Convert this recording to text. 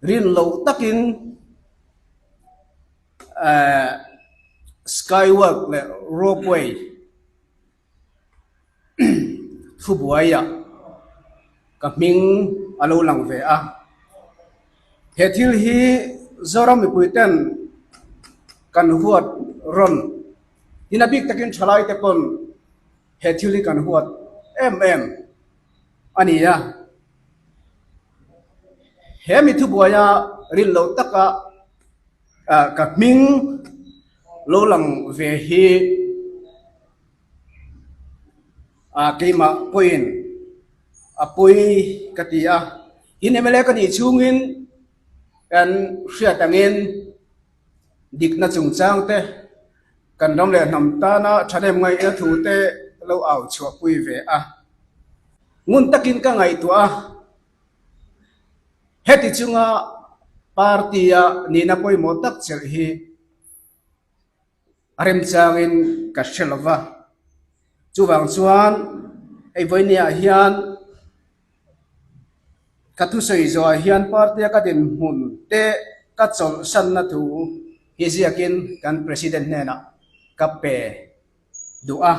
Rin loh takin skywalk leh ropeway thubuaiah ka hming a lo lang ve a. He thil hi Zoram mipui ten kan huat rawn tin a bik takin thalai te pawn he thil hi kan huat em em a ni a. He mi thubuaia rin loh taka ka hming lo lang ve hi keimah pawhin a pawi ka ti a. Tin mla ka nih chhungin kan hriat angin dikna chungchang te kan ram leh hnam tana thahnem ngaihna thu te lo au chhuahpui ve a. Ngun takin ka ngaihtuah a, heti chunga party-a nihna pawimawh tak chelh hi a remchangin ka hre lo va. Chuvang chuan hei vawinia hian ka thusawi zawhah hian party-a ka dinhmun te ka chawlhsanna thu hi ziakin kan President hnenah ka pe duh a.